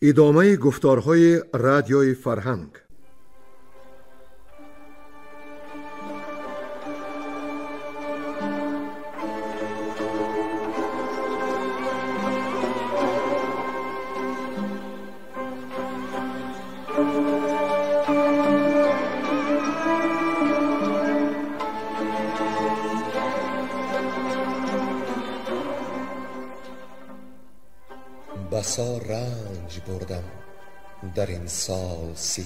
Идомаи гуфторҳои радиои фарҳанг. بسا رنج بردم در این سال 30،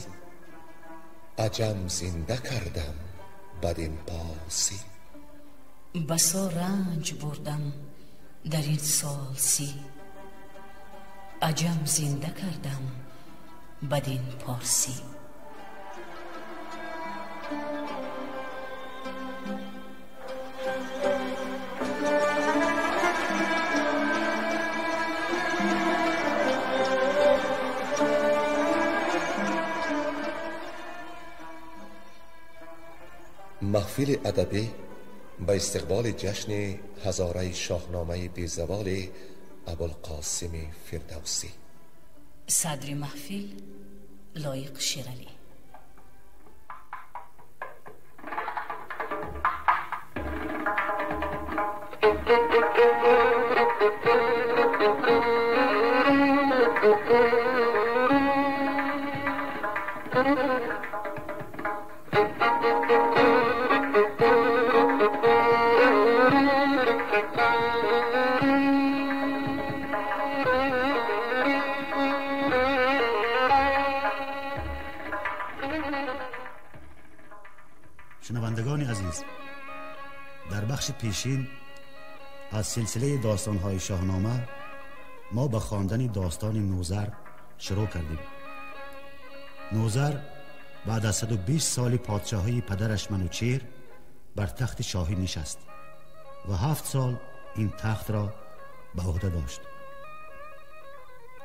عجم زنده کردم بدین پاسی. بسا رنج بردم در این سال 30، عجم زنده کردم بدین پارسی. маҳфили адабӣ ба истиқболи ҷашни ҳазораи шоҳномаи безаволи Абулқосими Фирдавсӣ. Садри маҳфил Лоиқ Шералӣ. شنوندگان عزیز، در بخش پیشین از سلسله داستان‌های شاهنامه ما به خواندن داستان نوذر شروع کردیم. نوذر بعد از 120 سال پادشاهی پدرش منوچهر بر تخت شاهی نشست و 7 سال این تخت را به عهده داشت.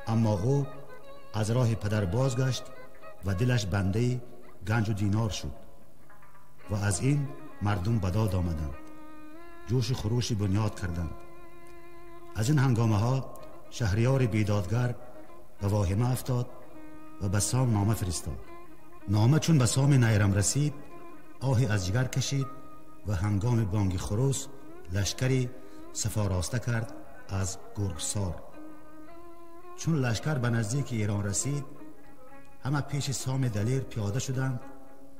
اما او از راه پدر بازگشت و دلش بنده گنج و دینار شد و از این مردم به داد آمدند، جوش و خروش بنیاد کردند. از این هنگامه ها شهریار بیدادگر به واهمه افتاد و به سام نامه فرستاد. نامه چون به سام نیرم رسید، آهی از جگر کشید و هنگام بانگ خروس لشکری سفاراسته کرد از گرگسار. چون لشکر به نزدیک ایران رسید، همه پیش سام دلیر پیاده شدند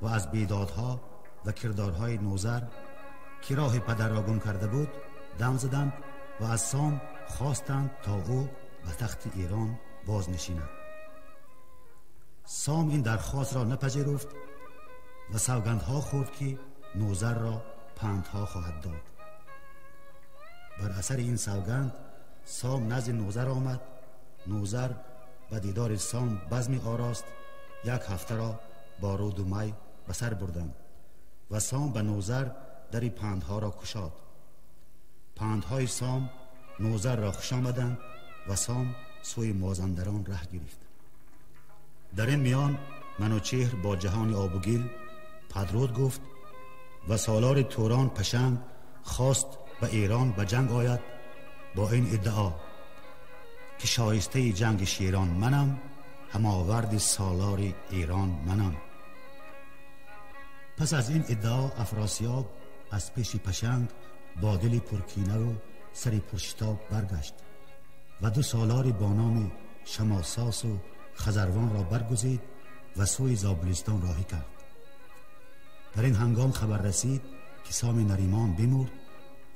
و از بیدادها و کردارهای نوذر که راه پدر را گم کرده بود دم زدند و از سام خواستند تا او به تخت ایران باز نشیند. سام این درخواست را نپذیرفت و سوگندها خورد که نوذر را پندها خواهد داد. بر اثر این سوگند سام نزد نوذر آمد. نوذر به دیدار سام بزمی آراست. 1 هفته را با رود و می به سر بردند و سام به نوذر در پندها را کشاد. پندهای سام نوذر را خوش آمدند و سام سوی مازندران ره گرفت. در این میان منوچهر با جهان آب و گل پدرود گفت و سالار توران پشنگ خواست به ایران به جنگ آید با این ادعا که شایسته جنگ شیران منم، هماورد سالار ایران منم. پس از این ادعا افراسیاب از پیش پشنگ با دلی پرکینه و سری پرشتاب برگشت و 2 سالار با نام شماساس و خزروان را برگزید و سوی زابلستان راهی کرد. در این هنگام خبر رسید که سام نریمان بمرد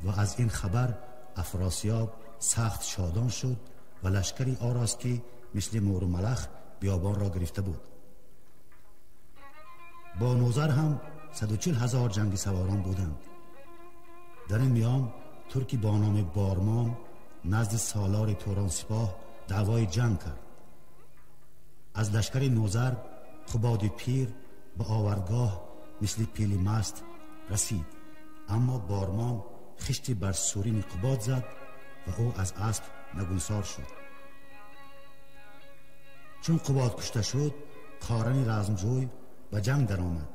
و از این خبر افراسیاب سخت شادان شد و لشکری آراست که مثل مور و ملخ بیابان را گرفته بود. با نوذر هم 140,000 جنگ سواران بودند. در این میان ترکی با نام بارمان نزد سالار توران سپاه دعوای جنگ کرد. از لشکر نوذر قباد پیر به آوردگاه مثل پیل مست رسید، اما بارمان خشتی بر سورین قباد زد و او از اسب نگونسار شد. چون قباد کشته شد، قارن رزمجوی به جنگ در آمد.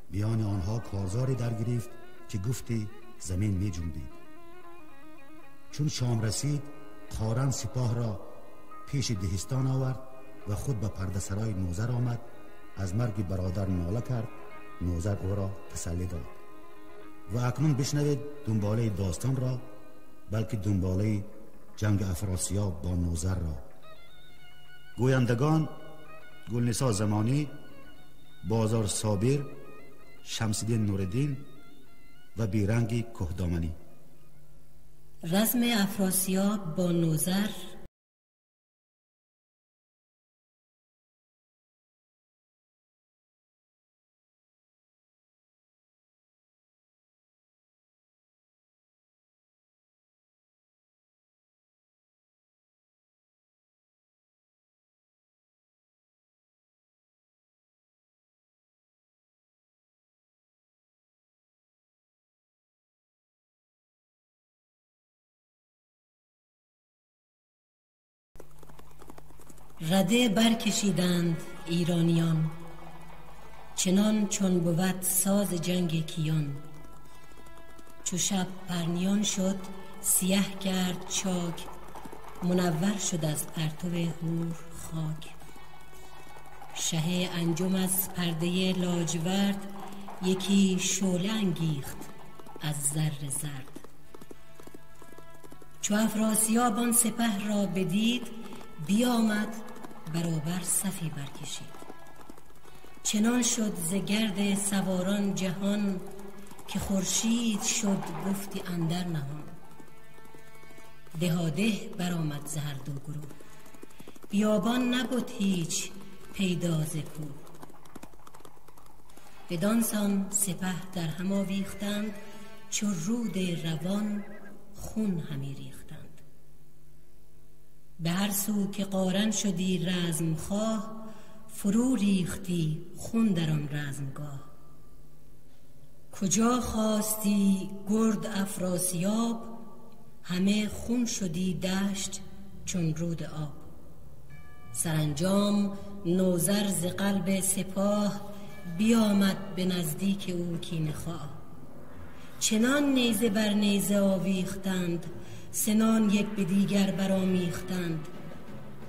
میان آنها کارزاری در گرفت که گفتی زمین می جنبید. چون شام رسید، قارن سپاه را پیش دهستان آورد و خود به پرده سرای نوذر آمد. از مرگ برادر ناله کرد. نوذر او را تسلی داد. و اکنون بشنوید دنباله داستان را، بلکه دنباله جنگ افراسیاب با نوذر را. گویندگان: گلنسا زمانی، بازار صابر، شمس‌الدین نورالدین و بیرنگ کهدامنی. رزم افراسیاب با نوذر. رده برکشیدند ایرانیان، چنان چون بود ساز جنگ کیان. چو شب پرنیان شد سیه کرد چاک، منور شد از پرتو هور خاک. شه انجم از پرده لاجورد، یکی شعله انگیخت از زر زرد. چو افراسیاب آن سپه را بدید، بیامد برابر صفی برکشید. چنان شد ز گرد سواران جهان، که خورشید شد گفتی اندر نهان. دهاده برآمد ز هر دو گروه، بیابان نبد هیچ پیدا ز کوه. بدان سان سپه در هم آویختند، چو رود روان خون همی ریختند. به هر سو که قارن شدی رزم خواه، فرو ریختی خون در آن رزمگاه. کجا خواستی گرد افراسیاب، همه خون شدی دشت چون رود آب. سرانجام نوذر ز قلب سپاه، بیامد به نزدیک او کینه خواه. چنان نیزه بر نیزه آویختند، سنان یک به دیگر برآمیختند،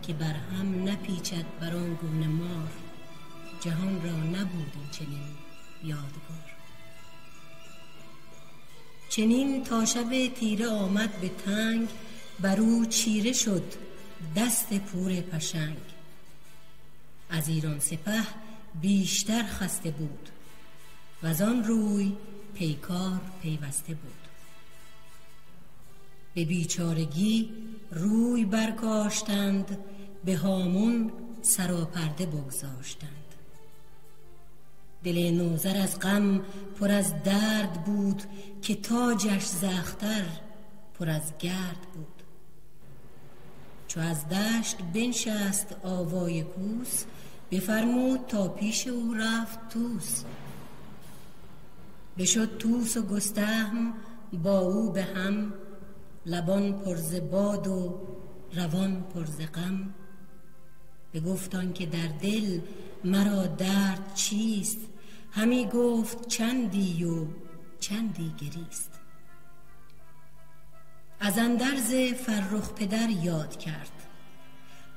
که بر هم نپیچد بر آن گونه مار، جهان را نبود این چنین یادگار. چنین تا شب تیره آمد به تنگ، بر او چیره شد دست پور پشنگ. از ایران سپه بیشتر خسته بود، وزان روی پیکار پیوسته بود. به بیچارگی روی برکاشتند، به هامون سراپرده بگذاشتند. دل نوذر از غم پر از درد بود، که تاجش ز اختر پر از گرد بود. چو از دشت بنشست آوای کوس، بفرمود تا پیش او رفت توس. بشد توس و گستهم با او به هم، لبان پر ز باد و روان پر ز غم. بگفت آن که در دل مرا درد چیست، همی گفت چندی و چندی گریست. از اندرز فرخ پدر یاد کرد،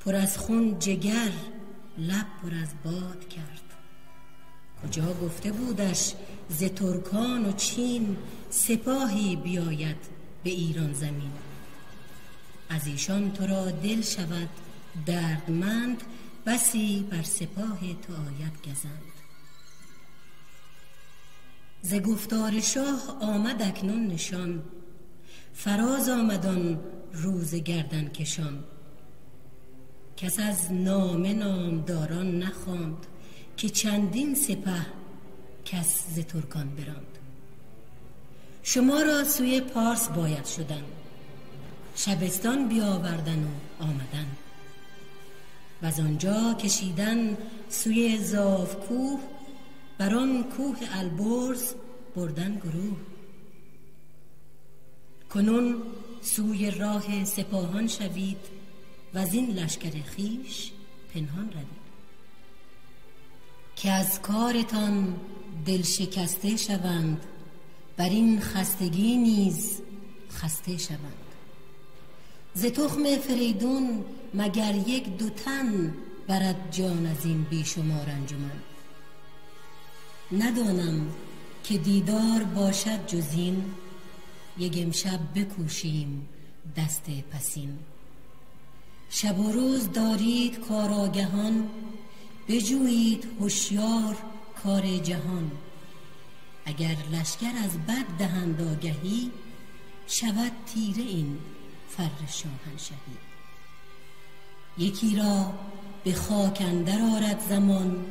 پر از خون جگر لب پر از باد کرد. کجا گفته بودش ز ترکان و چین، سپاهی بیاید به ایران زمین. از ایشان تو را دل شود دردمند، بسی بر سپاه تو آید گزند. ز گفتار شاه آمد اکنون نشان، فراز آمد آن روز گردن کشان. کس از نام نامداران نخواند، که چندین سپه کس ز ترکان براند. شما را سوی پارس باید شدن، شبستان بیاوردن و آمدن. و از آنجا کشیدن سوی زاوکوه، بر آن کوه البرز بردن گروه. کنون سوی راه سپاهان شوید، و از این لشکر خویش پنهان روید. که از کارتان دل شکسته شوند، بر این خستگی نیز خسته شوند. ز تخم فریدون مگر یک دو تن، برد جان از این بیشمار انجمن. ندانم که دیدار باشد جز این، یک امشب بکوشیم دست پسین. شب و روز دارید کار آگهان، بجویید هوشیار کار جهان. اگر لشکر از بد دهند آگهی، شود تیره این فر شاهنشهی. یکی را به خاک اندر آرد زمان،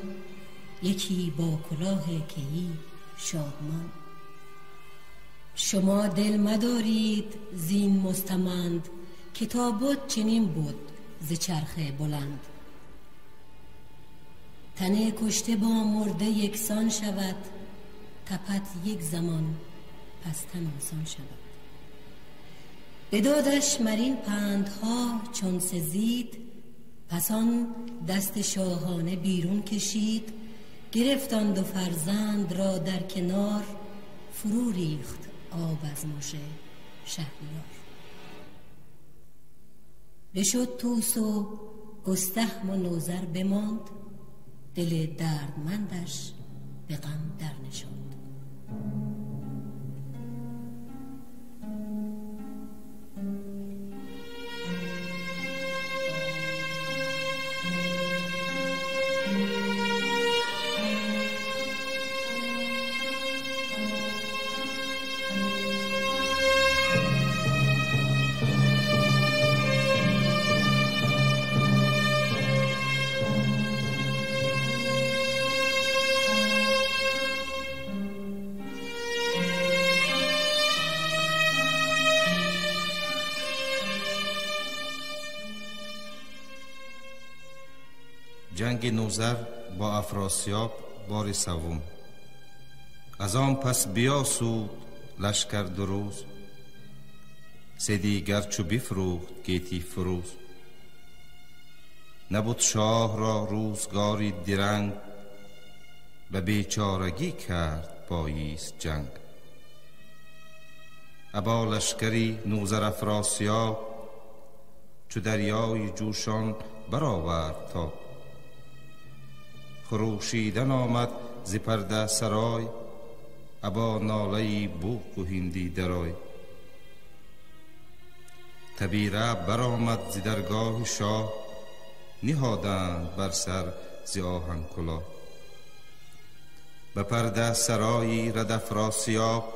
یکی با کلاه کهی شادمان. شما دل مدارید زین مستمند، که تا بد چنین بود ز چرخ بلند. تن کشته با مرده یکسان شود، تپد یک زمان پس تن آسان شود. بدادش مرین پندها چون سزید، پس آن دست شاهانه بیرون کشید. گرفت آن دو فرزند را در کنار، فرو ریخت آب از مژه شهریار. بشد طوس و گستهم و نوذر بماند، دل دردمندش به غم در نشاند. جنگ نوذر با افراسیاب بار سوم. از آن پس بیاسود لشکر دو روز، سه دیگر چو بفروخت گیتی فروز. نبود شاه را روزگاری درنگ، به بیچارگی کرد باییست جنگ. ابا لشکری نوذر افراسیاب، چو دریای جوشان برآورد تاب. خروشیدن آمد ز پرده سرای، ابا ناله بوق و هندی درای. تبیره برآمد ز درگاه شاه، نهادند بر سر ز آهن کلاه. به پرده سرایی رد افراسیاب،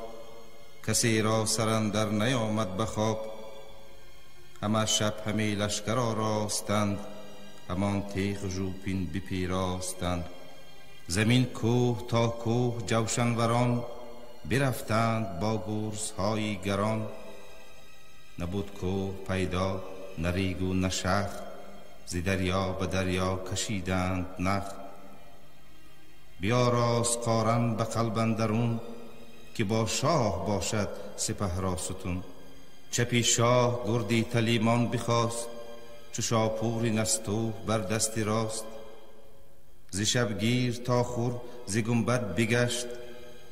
کسی را سر اندر نیامد به خواب. همه شب همی لشکر آراستند، همان تیغ ژوپین بپیراستند. زمین کوه تا کوه جوشنوران، برفتند با گرزهای گران. نبود کوه پیدا نه ریگ و نه شخ، ز دریا به دریا کشیدند نخ. بیاراست قارن به قلب اندرون، که با شاه باشد سپه را ستون. چپی شاه گردی تلیمان بخواست، چو شاپور نستوه بر دست راست. ز شبگیر تا خور ز گنبد بگشت،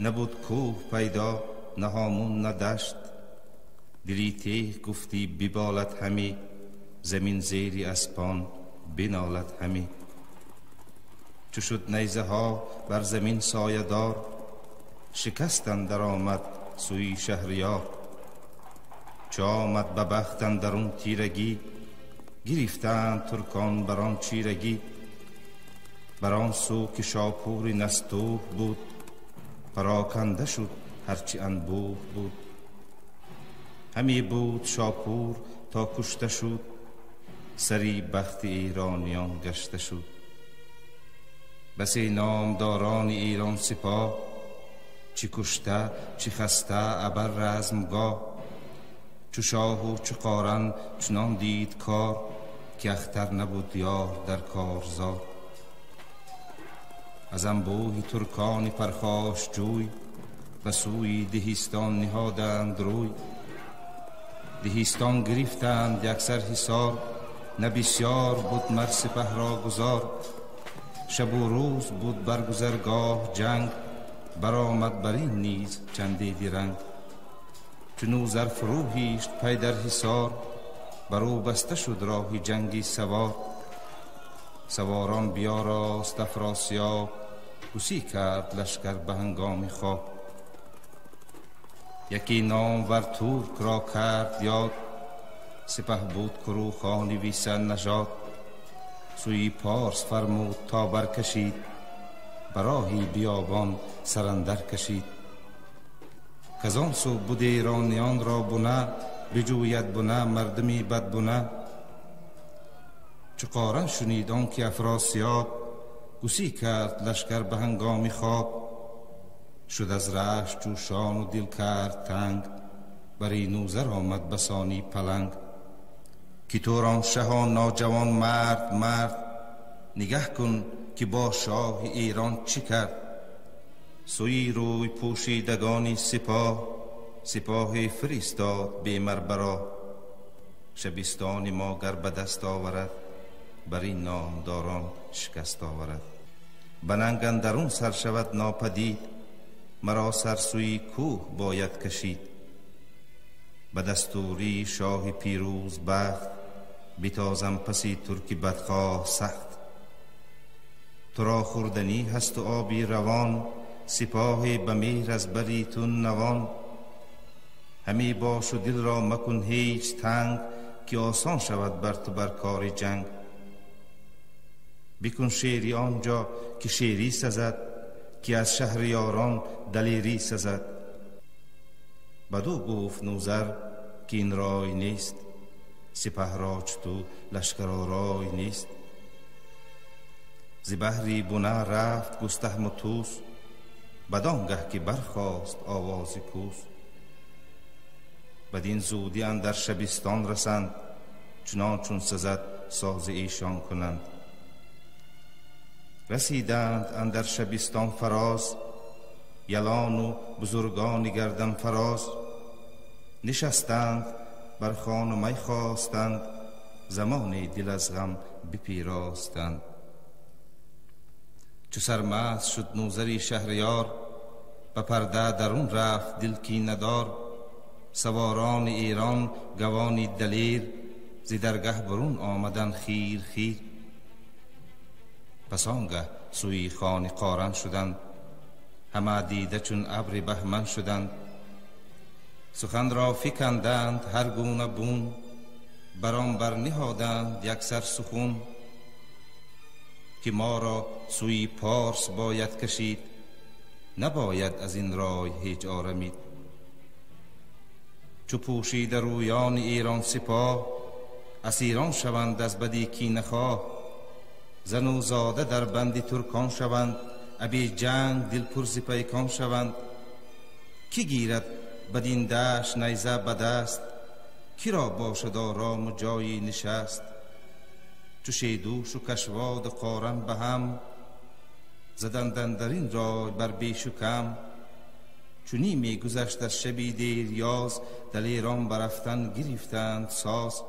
نبود کوه پیدا نه هامون نه دشت. دلی تیغ گفتی ببالد همی، زمین زیری اسپان بنالد همی. چو شد نیزه ها بر زمین سایه دار، شکست اندر آمد سوی شهریار. چو آمد به بخت اندرون تیرگی، گرفتند ترکان بران چیرگی. بران سو که شاپور نستوه بود، پراکنده شد هرچی انبوه بود. همی بود شاپور تا کشته شد، سری بخت ایرانیان گشته شد. بسی نامداران ایران سپاه، چی کشته چی خسته ابر رزمگاه. چو شاه و چو قارن چنان دید کار، که اختر نبود یار در کارزار. از انبوه ترکان پرخاش جوی، به سوی دهیستان نهادند روی. دهیستان گرفتند یکسر حصار، نه بسیار بود مر سپه را گذار. شب و روز بود بر گذرگاه جنگ، برآمد بر این نیز چندی درنگ. چو نوذر فرو هیشت پی در حصار، بر او بسته شد راه جنگی سوار. سواران بیاراست افراسیاب، گسی کرد لشکر به هنگام خواب. یکی نامور ترک را کرد یاد، سپه بود کروخان ویسه نژاد. سوی پارس فرمود تا برکشید، براهی بیابان سرندر کشید. کزان سو بد ایرانیان را بنه، بجوید بنه مردمی بد بنه. چو قارن شنید آن که افراسیاب، گسی کرد لشکر به هنگام خواب. شد از رشک جوشان و دل کرد تنگ، بر نوذر آمد بسانی پلنگ. که توران شهان ناجوان مرد مرد، نگه کن که با شاه ایران چی کرد. سوی روی پوشیدگانی سپاه، سپاه فرستاد بیمر برا. شبستان ما گر به دست آورد، بر این نامداران شکست آورد. بننگ اندرون سر شود ناپدید، مرا سر سوی کوه باید کشید. به دستوری شاه پیروز بخت، بتازم پسی ترک بدخواه سخت. تو را خوردنی هست و آبی روان، سپاه به مهر از بری تو نوان. همی باش و دل را مکن هیچ تنگ، که آسان شود بر تو بر کار جنگ. بکن شیری آنجا که شیری سزد، که از شهریاران دلیری سزد. بدو گفت نوذر که این رای نیست، سپه را چو تو لشکر آرای نیست. ز بهری بنه رفت گستهم و طوس، بدانگه که برخاست آواز کوس. بدین زودی اندر شبستان رسند، چنان چون سزد ساز ایشان کنند. رسیدند اندر شبستان فراز، یلان و بزرگان گردن فراز. نشستند بر خوان و می خواستند، زمان دل از غم بپیراستند. چو سرمست شد نوذری شهریار، به پرده درون رفت دل کینه دار. سواران ایران گوانی دلیر، ز درگه برون آمدن خیر خیر. پس آنگه سوی خان قارن شدند، همه دیده چون ابر بهمن شدند. سخن را فکندند هر گونه بون، بران بر نهادند یک سر سخون. که ما را سوی پارس باید کشید، نباید از این رای هیچ آرمید. چو پوشیده رویان ایران سپاه، اسیران شوند از بدی کینه خواه. زن و زاده در بند ترکان شوند، ابی جنگ دل پر ز پیکان شوند. کی گیرد بدین دشت نیزه به دست، کی را باشد آرام و جایی نشست. چو شیدوش و کشواد و قارن به هم، زدند اندرین رای بر بیش و کم. چونی می گذشت از شبی دیر یاز، دلیران برفتن گرفتند ساز.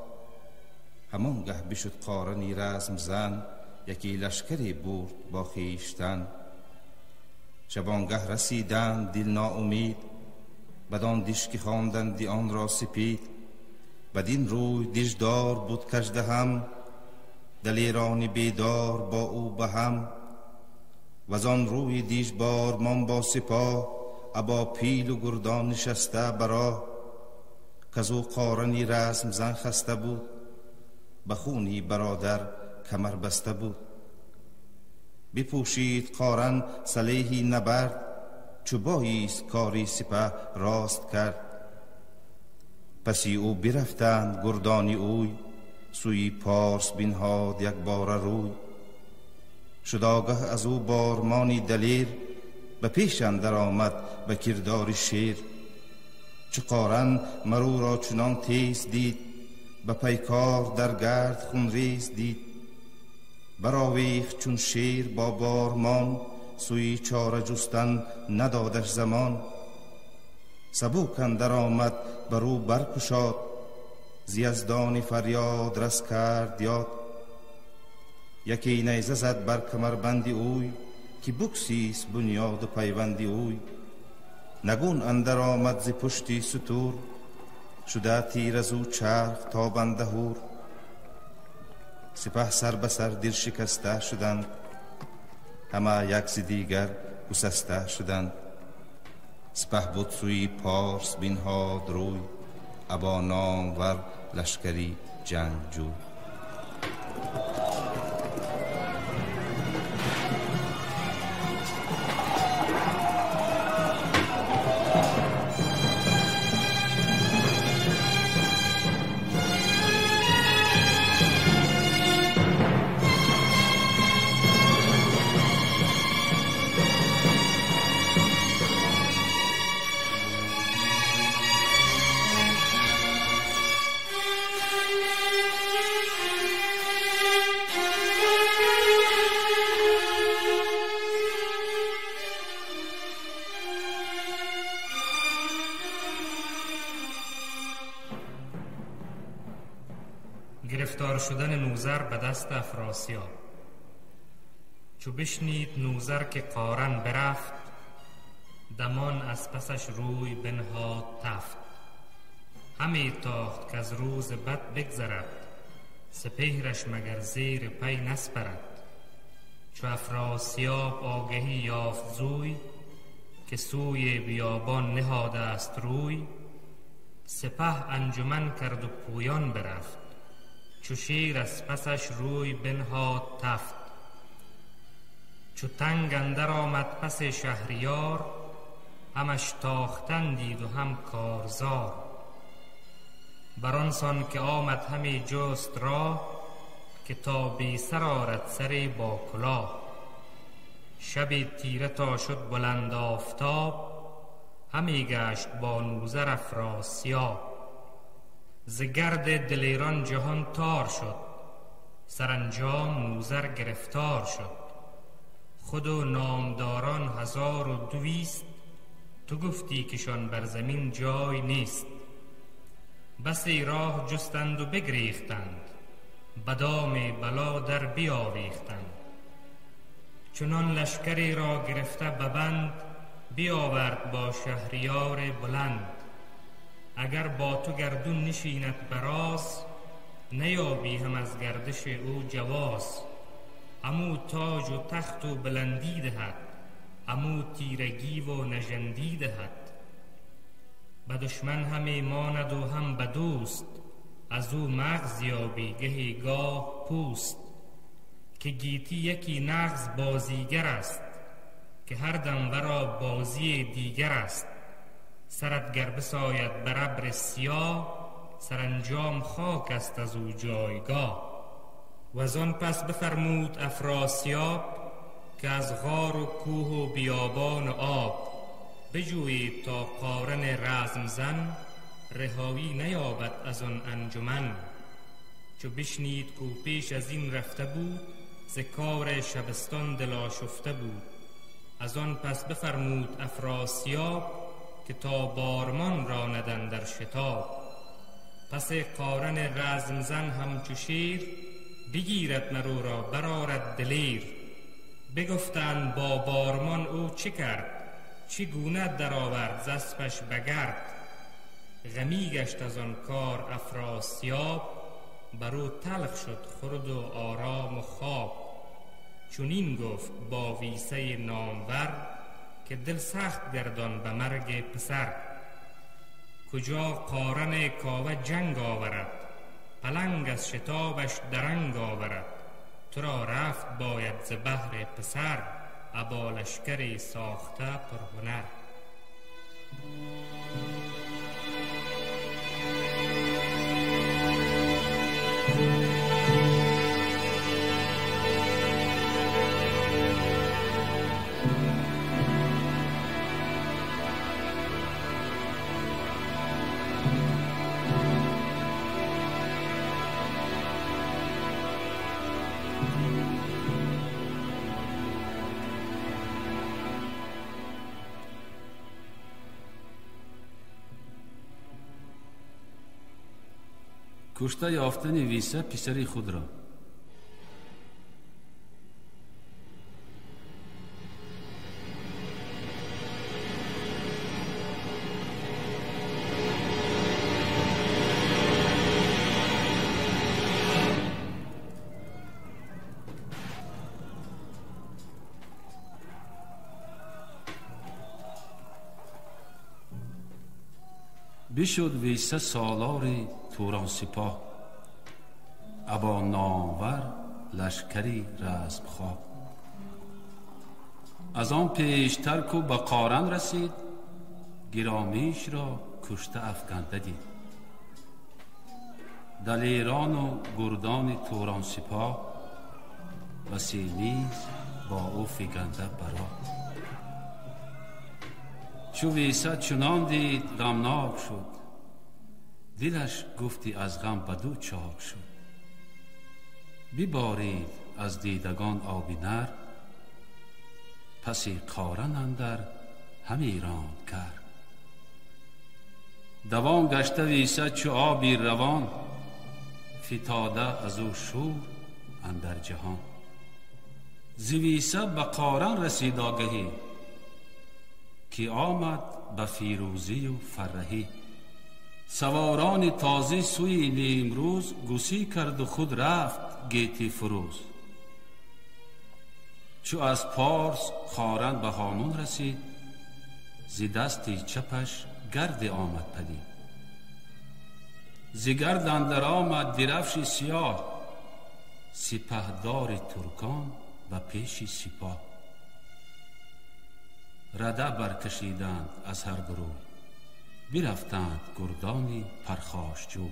همانگه بشد قارنی رزم زن، یکی لشکری برد با خویشتن. شبانگه رسیدند دل ناامید، بدان دش که خواندندی آن را سپید. بدین روی دژدار بود کژدهم، دلیران بیدار با او به هم. وزان روی دیژ بارمان با سپاه، ابا پیل و گردان نشسته براه. کزو قارنی رزم زن خسته بود، به خونی برادر کمر بسته بود. بپوشید قارن سلیحی نبرد، چو بایست کاری سپه راست کرد. پسی او برفتند گردانی اوی، سوی پارس بنهاد یک باره روی. شد آگه از او بارمانی دلیر، به پیش اندر آمد به کردار شیر. چو قارن مرو را چنان تیز دید، به پیکار در گرد خونریز دید. برآویخت چون شیر با بارمان، سوی چاره جستن ندادش زمان. سبوک اندر آمد بر او برکشاد، ز یزدان فریاد رس کرد یاد. یکی نیزه زد بر کمربند اوی، که بگسیست بنیاد و پیوند اوی. نگون اندر آمد ز پشتی ستور، شده تیر از او چرخ تابنده هور. سپه سر به سر دل شکسته شدند، همه یک ز دیگر گسسته شدند. سپه بد سوی پارس بنهاد روی، ابا نامور لشکری جنگجوی. گرفتار شدن نوذر به دست افراسیاب. چو بشنید نوذر که قارن برفت، دمان از پسش روی بنهاد تفت. همی تاخت که از روز بد بگذرد، سپهرش مگر زیر پی نسپرد. چو افراسیاب آگهی یافت زوی، که سوی بیابان نهاده است روی. سپه انجمن کرد و پویان برفت، چو شیر از پسش روی بنهاد تفت. چو تنگ اندر آمد پس شهریار، همش تاختن دید و هم کارزار. بر آن سان که آمد همی جست راه، که تا بی سر آرد سر با کلاه. شب تیره تا شد بلند آفتاب، همی گشت با نوذر افراسیاب. ز گرد دلیران جهان تار شد، سرانجام نوذر گرفتار شد. خود و نامداران 1200، تو گفتی کشان بر زمین جای نیست. بسی راه جستند و بگریختند، بدام بلا در بیاویختند. چنان لشکری را گرفته ببند، بیاورد با شهریار بلند. اگر با تو گردون نشیند براز، نیابی هم از گردش او جواز. همو تاج و تخت و بلندی دهد، همو تیرگی و نژندی دهد. به دشمن همی ماند و هم به دوست، از او مغز یابی گهی گاه پوست. که گیتی یکی نغز بازیگر است، که هر دم ورا بازی دیگر است. سرت گر بساید بر ابر سیاه، سرانجام خاک است از او جایگاه. و از آن پس بفرمود افراسیاب، که از غار و کوه و بیابان و آب. بجویید تا قارن رزم زن، رهایی نیابد از آن انجمن. چو بشنید کو پیش از این رفته بود، ز کار شبستان دل آشفته بود. از آن پس بفرمود افراسیاب، که تا بارمان راندن در شتاب. پس قارن رزم زن همچو شیر، بگیرد مرو را برآرد دلیر. بگفتند با بارمان او چه کرد، چگونه درآورد ز اسپش بگرد. غمی گشت از آن کار افراسیاب، بر او تلخ شد خورد و آرام و خواب. چنین گفت با ویسه نامور، که دل سخت گردان به مرگ پسر. کجا قارن کاوه جنگ آورد، پلنگ از شتابش درنگ آورد. تو را رفت باید ز بهر پسر، ابا لشکری ساخته پرهنر. Кушта ёфтани Виса писари худро. Бишуд Виса солори Турон сипоҳ, або номвар лашкари размхоҳ. Аз он пештар ку ба Қоран расид, гиромиш ро кушта афканда дид. Далерону гурдони Турон сипоҳ, васи низ бо ӯ фиганда баро. Чу Виса чунон дид ғамнок шуд, дилаш гуфти аз ғам ба ду чок шуд. Биборид аз дидагон оби нар, паси Қоран андар ҳами ронд кард. Давон гашта Виса чу оби равон, фитода аз ӯ шӯр андар ҷаҳон. Зи Виса ба Қоран расид огаҳӣ, ки омад ба фирӯзию фарраҳӣ. Саворони тозӣ сӯи нимрӯз, гусӣ карду худ рафт гети фурӯз. Чу аз Порс Қоран ба Ҳомун расид, зи дасти чапаш гарде омад падид. Зи гард андар омад дирафши сиёҳ, сипаҳдори туркон ба пеши сипоҳ. Рада баркашиданд аз ҳар ду рӯй, бирафтанд гурдони пархошҷӯ.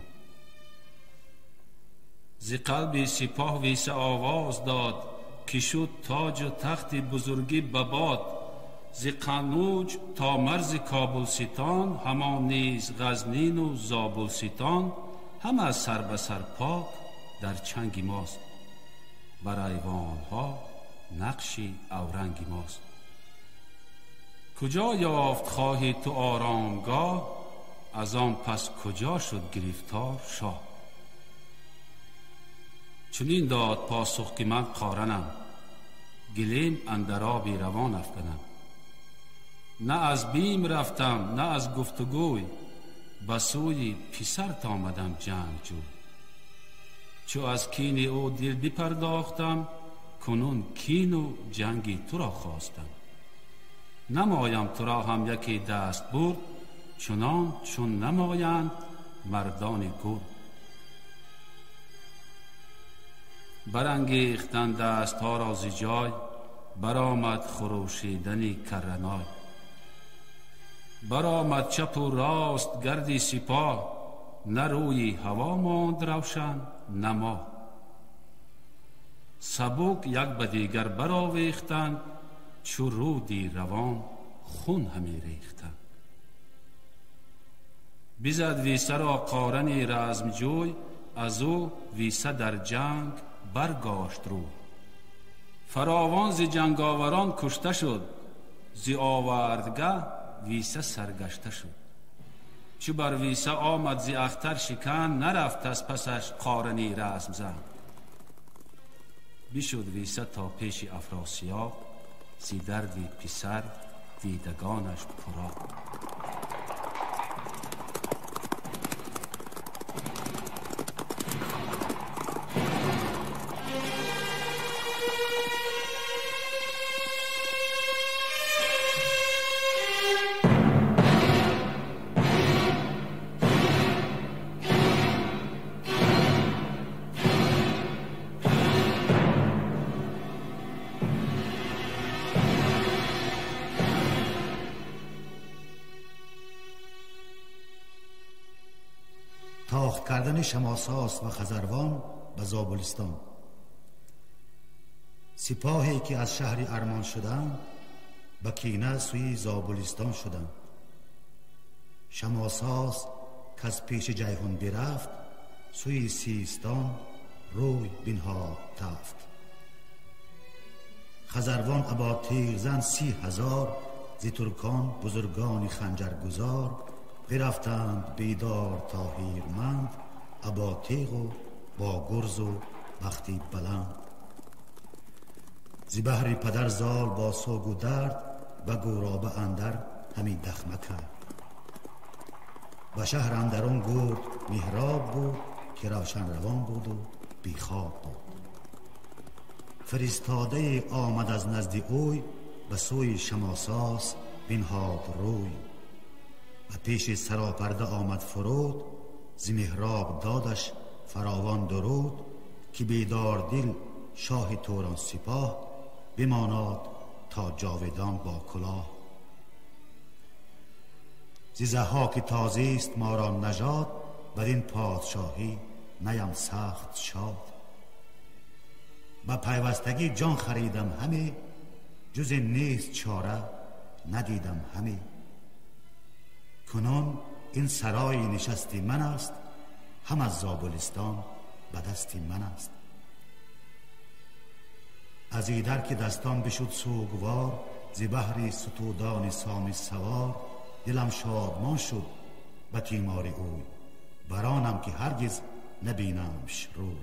Зи қалби сипоҳ Виса овоз дод, ки шуд тоҷу тахти бузургӣ ба бод. Зи Қануҷ то марзи Кобулситон, ҳамон низ Ғазнину Зобулситон, ҳама сар ба сар пок дар чанги мост, бар айвонҳо нақши авранги мост. Куҷо ёфт хоҳӣ ту оромгоҳ, аз он пас куҷо шуд гирифтор шоҳ? Чунин дод посух ки ман Қоранам, гилем андар оби равон афканам. На аз бим рафтам, на аз гуфтугӯй, ба сӯи писарт омадам ҷангҷӯй. Чу аз кини ӯ дил бипардохтам, кунун кину ҷанги туро хостам. Намоям туро ҳам яке даст бурд, чунон чун намоянд мардони гурд. Барангехтанд дастҳоро зи ҷой, баромад хурӯшидани карраной. Баромад чапу рост гарди сипоҳ, на рӯи ҳаво монд равшан, на моҳ. Сабук як ба дигар баровехтанд, чу руди равон хун ҳаме рехтанд. Бизад Висаро Қорани размҷӯй, аз ӯ Виса дар ҷанг баргошт рӯй. Фаровон зи ҷанговарон кушта шуд, зи овардгаҳ Виса саргашта шуд. Чу бар Виса омад зи ахтар шикан, нарафт аз пасаш Қорани размзан. Бишуд Виса то пеши Афросиёб, зи дарди писар дидагонаш пуроб. تاخت کردن شماساس و خزروان به زابلستان. سپاهی که از شهر ارمان شدند به کینه سوی زابلستان شدند. شماساس که از پیش جیحون برفت، سوی سیستان روی بنهاد تفت. خزروان ابا تیغزن 30,000 ز ترکان بزرگان خنجرگزار، برفتند بیدار تا هیرمند، ابا تیغ و با گرز و بختی بلند. ز بهر پدر زال با سوگ و درد، و گورابه اندر همی دخمه کرد. و شهر اندرون گرد محراب بود، که روشن روان بود و بیخواب بود. فرستاده آمد از نزد اوی، به سوی شماساس بنهاد روی. به پیش سراپرده آمد فرود، ز مهراب دادش فراوان درود. که بیدار دل شاه توران سپاه، بماناد تا جاودان با کلاه. ز ضحاک تازی است ما را نژاد، بدین پادشاهی نیم سخت شاد. به پیوستگی جان خریدم همه، جز نیست چاره ندیدم همه. کنون این سرای نشستی من است، هم از زابلستان به دست من است. از ایدر که دستان بشد سوگوار، ز بهر ستودان سام سوار. دلم شادمان شد به تیمار اوی، برانم که هرگز نبینمش روی.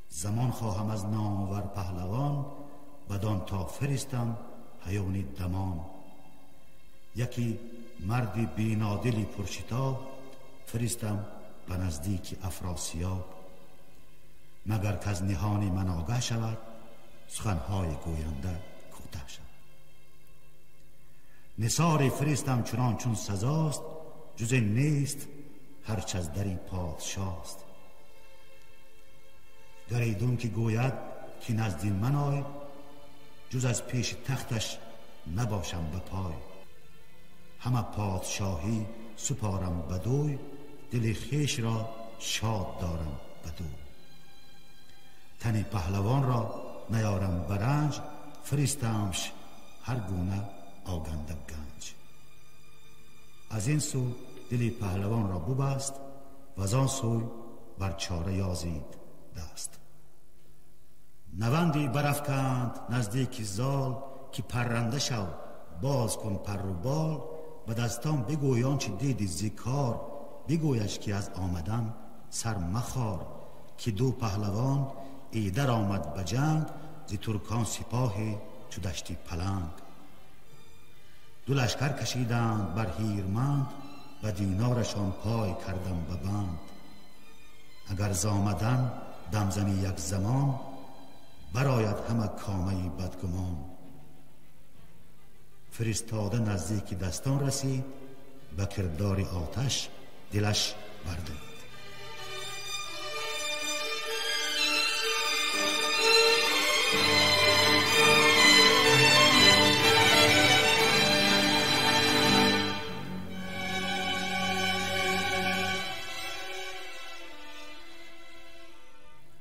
زمان خواهم از نامور پهلوان، بدان تا فرستم هیونی دمان. یکی مرد بینادلی پرشتاب، فرستم به نزدیک افراسیاب. مگر که از نهان من آگه شود، سخنهای گوینده کوته شود. نثاری فرستم چنان چون سزاست، جز این نیست هرچ از دری پادشاست. گر ایدون که گوید که نزد من آی، جز از پیش تختش نباشم به پای. همه پادشاهی سپارم بدوی، دل خویش را شاد دارم بدوی. تن پهلوان را نیارم برنج، فرستمش هر گونه آگنده گنج. از این سو دل پهلوان را ببست، و از آن سوی بر چاره یازید دست. نوندی برافکند نزدیک زال، که پرنده شو باز کن پر و بال. به دستان بگوی آنچه دیدی ز کار، بگویش که از آمدن سر مخار. که دو پهلوان ایدر آمد به جنگ، ز ترکان سپاهی چو دشتی پلنگ. دو لشکر کشیدند بر هیرمند، و دینارشان پای کردم به بند. اگر ز آمدن دم زنی یک زمان، براید همه کامه بدگمان. فرستاده نزدیک دستان رسید، به کردار آتش دلش بردارد.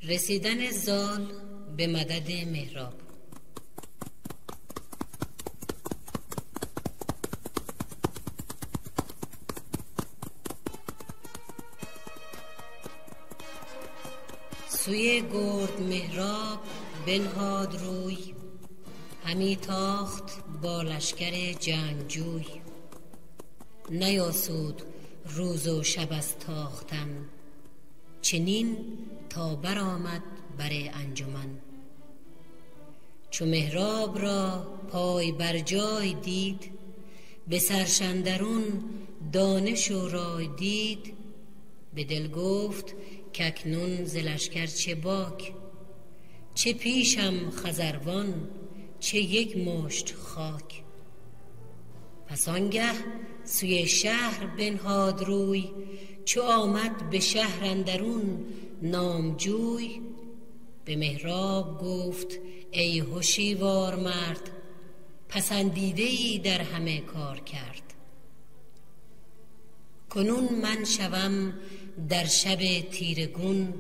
رسیدن زال به مدد مهراب. سوی گرد مهراب بنهاد روی، همی تاخت با لشکر جنگجوی. نیاسود روز و شب از تاختن، چنین تا برآمد بر انجمن. چو مهراب را پای بر جای دید، به سرش اندرون دانش و رای دید. به دل گفت کاکنون ز لشکر چه باک، چه پیشم خزروان چه یک مشت خاک. پس آنگه سوی شهر بنهاد روی، چو آمد به شهر اندرون نامجوی. به مهراب گفت ای هشیوار مرد، پسندیده ای در همه کار کرد. کنون من شوم در شب تیره گون،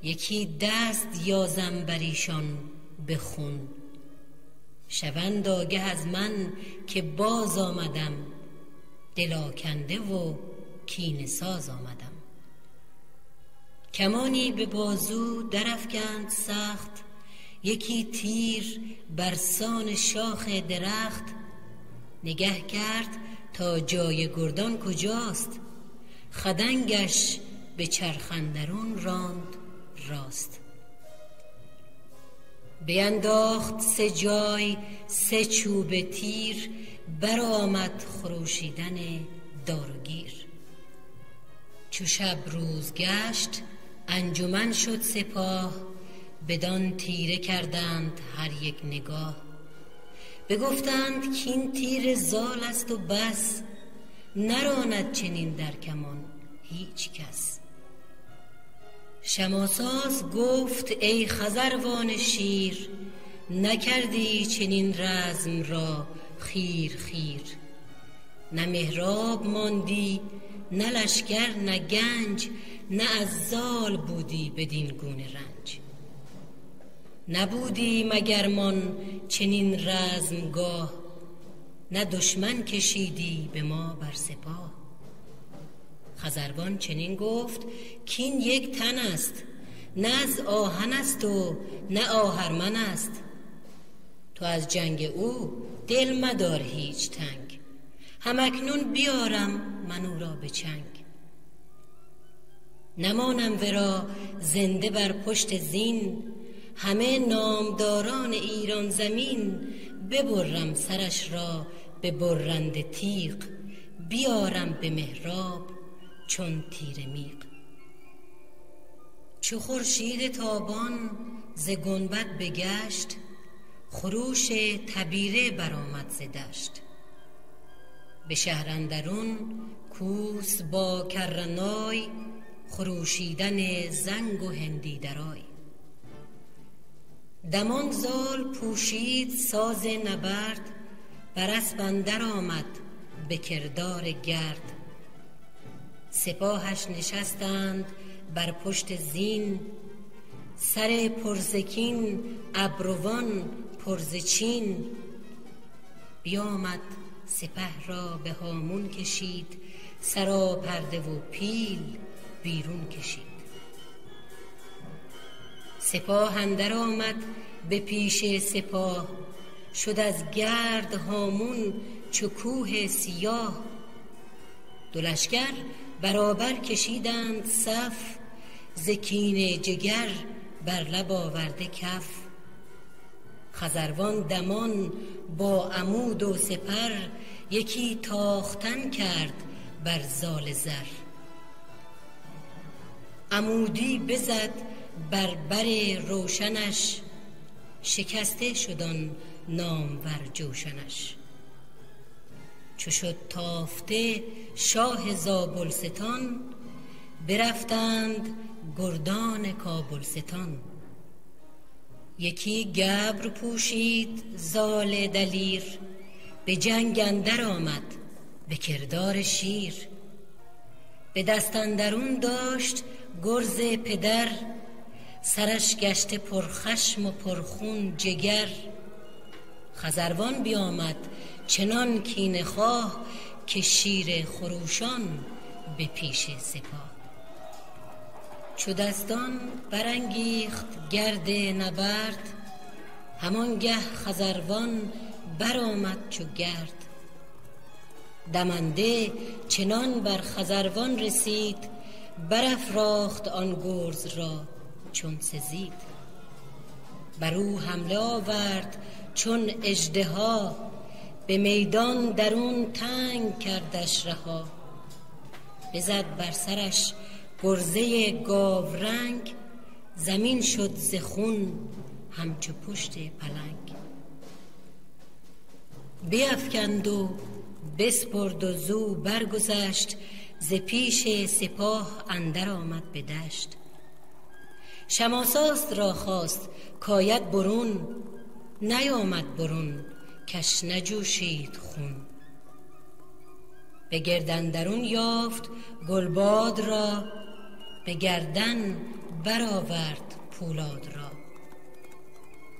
یکی دست یازم بر ایشان به خون. شوند آگه از من که باز آمدم، دل آکنده و کینه ساز آمدم. کمانی به بازو درافکند سخت، یکی تیر بر سان شاخ درخت. نگه کرد تا جای گردان کجاست، خدنگش به چرخ اندرون راند راست. بینداخت سه جای سه چوب تیر، برآمد خروشیدن دار و گیر. چو شب روز گشت انجمن شد سپاه، بدان تیره کردند هر یک نگاه. بگفتند کاین تیر زال است و بس، نراند چنین در کمان هیچ کس. شماساس گفت ای خزروان شیر، نکردی چنین رزم را خیر خیر. نه مهراب ماندی نه لشکر نه گنج، نه از زال بودی بدین گونه رنج. نبودی مگر مان چنین رزمگاه، نه دشمن کشیدی به ما بر سپاه. خزروان چنین گفت کین یک تن است، نه از آهن است و نه آهرمن است. تو از جنگ او دل مدار هیچ تنگ، هم اکنون بیارم من او را به چنگ. نمانم ورا زنده بر پشت زین، همه نامداران ایران زمین. ببرم سرش را به برنده تیغ، بیارم به مهراب چون تیر میغ. چو خورشید تابان ز گنبد بگشت، خروش تبیره برآمد ز دشت. به شهر اندرون کوس با کرنای، خروشیدن زنگ و هندی درای. دمان زال پوشید ساز نبرد، بر اسب اندر آمد به کردار گرد. سپاهش نشستند بر پشت زین، سر پرزکین ابروان پرزچین. بیامد سپه را به هامون کشید، سراپرده و پیل بیرون کشید. سپاه اندر آمد به پیش سپاه، شد از گرد هامون چو کوه سیاه. دو لشکر برابر کشیدند صف، ز کین جگر بر لب آورده کف. خزروان دمان با عمود و سپر، یکی تاختن کرد بر زال زر. عمودی بزد بر بر روشنش، شکسته شد آن نامور جوشنش. چو شد تافته شاه زابلستان، برفتند گردان کابلستان. یکی گبر پوشید زال دلیر، به جنگ اندر آمد به کردار شیر. به دست اندرون داشت گرز پدر، سرش گشته پرخشم و پرخون جگر. خزروان بیامد چنان کینه خواه، که شیر خروشان به پیش سپاه. چو دستان برانگیخت گرد نبرد، همانگه خزروان برآمد چو گرد. دمنده چنان بر خزروان رسید، برافراخت آن گرز را چون سزید. بر او حمله آورد چون اژدها، به میدان درون تنگ کردش رها. بزد بر سرش گرزه گاورنگ، زمین شد ز خون همچو پشت پلنگ. بیفکند و بسپرد و زو برگذشت، ز پیش سپاه اندر آمد به دشت. شماساس را خواست کاید برون، نیامد برون کش نجوشید خون. به گرد اندرون یافت گلباد را، به گردن برآورد پولاد را.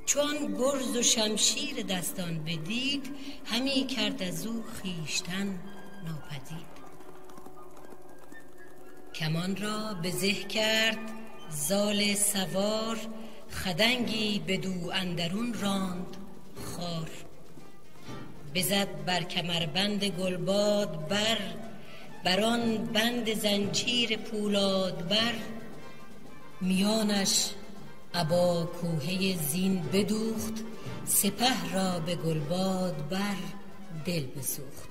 چون گرز و شمشیر دستان بدید، همی کرد از او خویشتن ناپدید. کمان را به زه کرد زال سوار، خدنگی بدو اندرون راند خار. بزد بر کمربند گلباد بر، بر آن بند زنجیر پولاد بر. میانش ابا کوهه زین بدوخت، سپه را به گلباد بر دل بسوخت.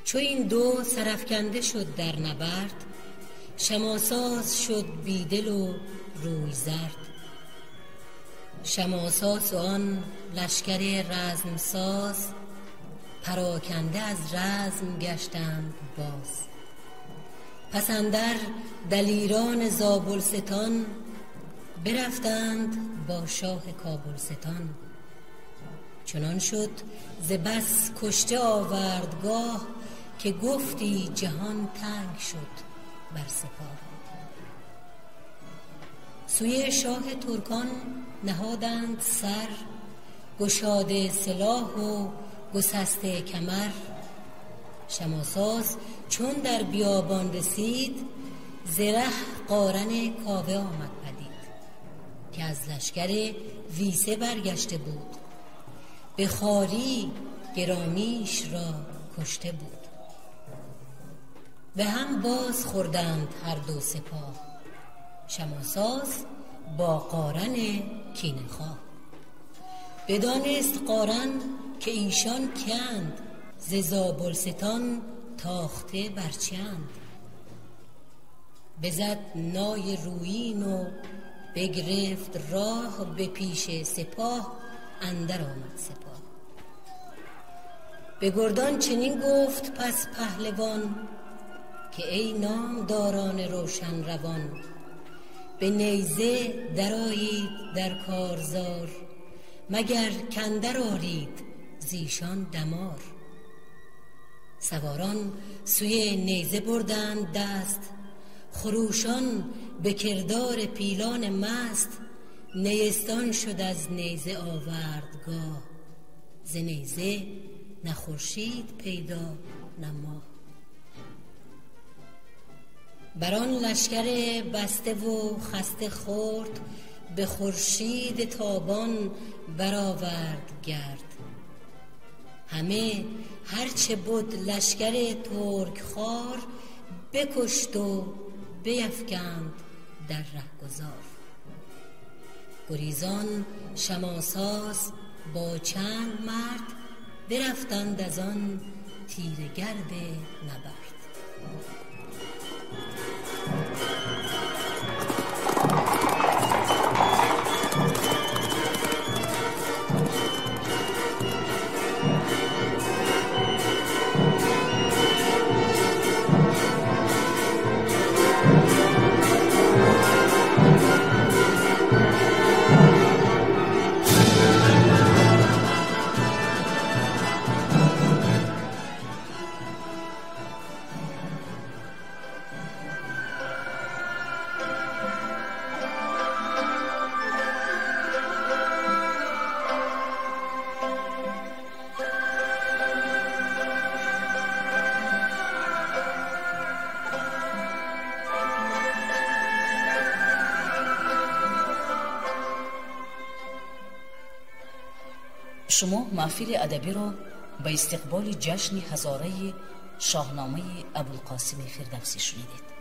چو این دو سرافکنده شد در نبرد، شماساس شد بیدل و روی زرد. شماساس و آن لشکر رزمساز، پراکنده از رزم گشتند باز. پس اندر دلیران زابلستان، برفتند با شاه کابلستان. چنان شد ز بس کشته آوردگاه، که گفتی جهان تنگ شد بر سپاه. سوی شاه ترکان نهادند سر، گشاده سلاح و گسسته کمر. شماساس چون در بیابان رسید، زره قارن کاوه آمد پدید، که از لشکر ویسه برگشته بود، به خواری گرامیش را کشته بود. به هم باز خوردند هر دو سپاه، شماساس با قارن کینه خواه. بدانست قارن که ایشان کند، ز زابلستان تاخته بر چند. بزد نای رویین و بگرفت راه، به پیش سپاه اندر آمد سپاه. به گردان چنین گفت پس پهلوان، که ای نامداران روشن روان، به نیزه درآیید در کارزار، مگر کاندر آرید زیشان دمار. سواران سوی نیزه بردند دست، خروشان به کردار پیلان مست. نیستان شد از نیزه آوردگاه، ز نیزه نه خورشید پیدا نه ماه. بر آن لشکر بسته و خسته خورد، به خورشید تابان برآورد گرد. همه هرچه بود لشکر ترک خوار، بکشت و بیفکند در رهگذار. گریزان شماساس با چند مرد، برفتند از آن تیره گرد نبرد. Шумо маҳфили адабиро ба истиқболи ҷашни ҳазораи Шоҳномаи Абулқосими Фирдавсӣ шунидед.